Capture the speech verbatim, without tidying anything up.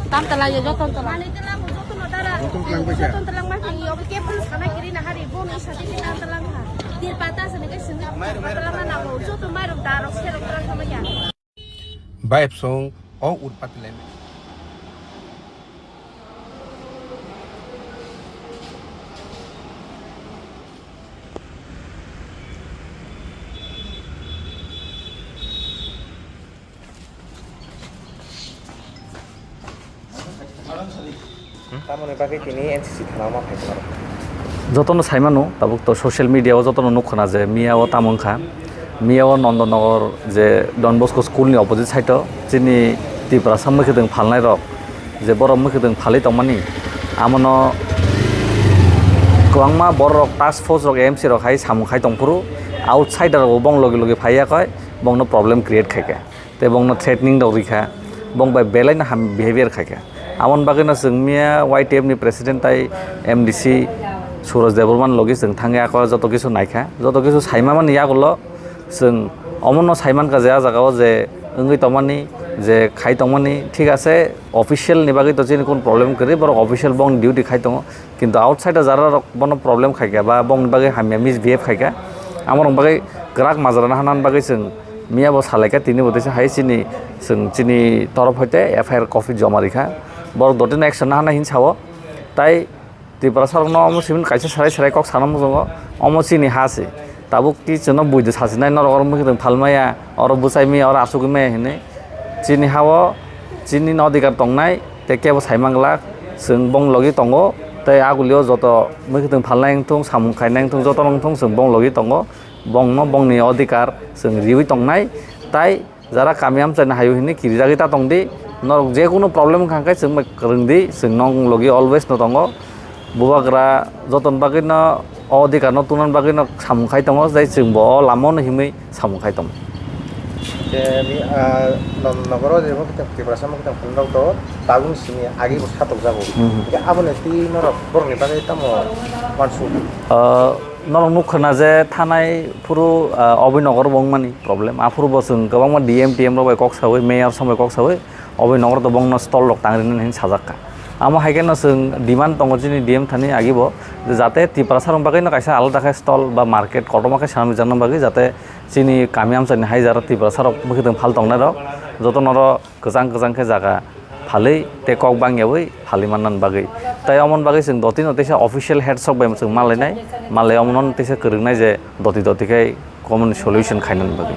Tam tala ya joton tala. Joton tala. Joton tala ma kiri, obo ke pun sana kiri na hari, bon isa di tam tala ha. Dir pata sini ke sini tam tala ma na ho, joton mai rum da rok se rok tala sama ya. Bai song o urpati lai. Tamoni bagwi tini N C C thana ma phai tongmani. Jotono saimano, tabuk to social media o jotono nukha na je miya o tamo wngkha. Miya o Nondonogor je Don Bosco school ni opposite side o chini Tiprasa mwkhwtwng phalnai rok je borok mwkhwtwng phalwi tongmani, amono kwbangma borok task force rok, M C rok hai samung khai tongphuru, outsider rok bong logi logi phaiya khe bongno problem create khaikha. Tei bongno threatening rok rikha, bong bai belai no ham behavior khaikha. Amoni bagwi no chwng miya Y T F ni president tai M D C Suraj Debbarma ni logi chwng thangwi ako joto kisu naikha, joto kisu saima mani yagulo chwng omono saimankha je ah jagao je wngwi tongmani, je khai tongmani, thik ase, official ni bagwi to chini kun problem kwrwi, borok official bong duty khai tongo. Kintu outside o jara rok bono problem khaikha ba bongni bagwi hamya misbehave khaikha, amorok bagwi kwrak majra nahana bagwi chwng miya bo salaikha, tini bo teisa hai chini, chwng chini torof hoite F I R copy joma rikha, borok dotino action nahana hin sao. Tai Tiprasa rokno omo simin kaisa sarai sarai kok sana muchungo, omo chini ha se. Tabuk ki chwngno buido sachinai, norok oro mwkhwtwng phalmaya, oro bwchaimaya, oro asugwi maya hinwi. Chini ha-o chini no adhikar tongnai, tei kebo sai manglak, chwng bong logi tongo. Tei agulio joto mwkhwtwng phalnai wngthung, samung khainai wngthung, jotono wngthung, chwng bong logi tongo. Bongno bongni adhikar chwng riwi tongnai, tai jara kami amchaini hayo hinwi kirijagwi ta tongdi. Norok jekunu problem wngkha khe chwng bai kwrwngdi, chwng nong logi always no tongo. Bubagra jotoni bagwi no, o adhikar no tungna bagwi no samung khai tongo, tei chwng bo o lama no himwi samung khai tongo. Je mi, ah, non-, nogoro je mwkhwtwng Tiprasa mwkhwtwng phunukjak tongo, tabukni simi agi bo satokjago. Mhm. Hingke aboni twi norok borokni bagwi tamo uansuk? Ah, norok nukha na je thanai phuru, ah, Abhinogor bo wngmani problem. Aphuru bo chwng kwbangma D M T M rok bai kok sawi, mayor song bai kok sawi, Abhinogor to bongno stall rok tang rinani hinwi sajak kha. Amo hai kheno chwng demand tongo chini D M thani agi bo, je jate Tiprasa rok bagwi no kaisa alada khe stall ba market kotorma khe sanani bagwi, jate chini kami amchaini hai jara Tiprasa rok mwkhwtwng phal tongnai rok joto noro kwchang kwchang khe jaga phalwi tei kok bangyawi phalwi mannani bagwi. Tai omoni bagwi chwng dotino teisa official head sok bai chwng malainai, malai omono teisa kwrwngnai je doti doti khe common solution khainani bagwi.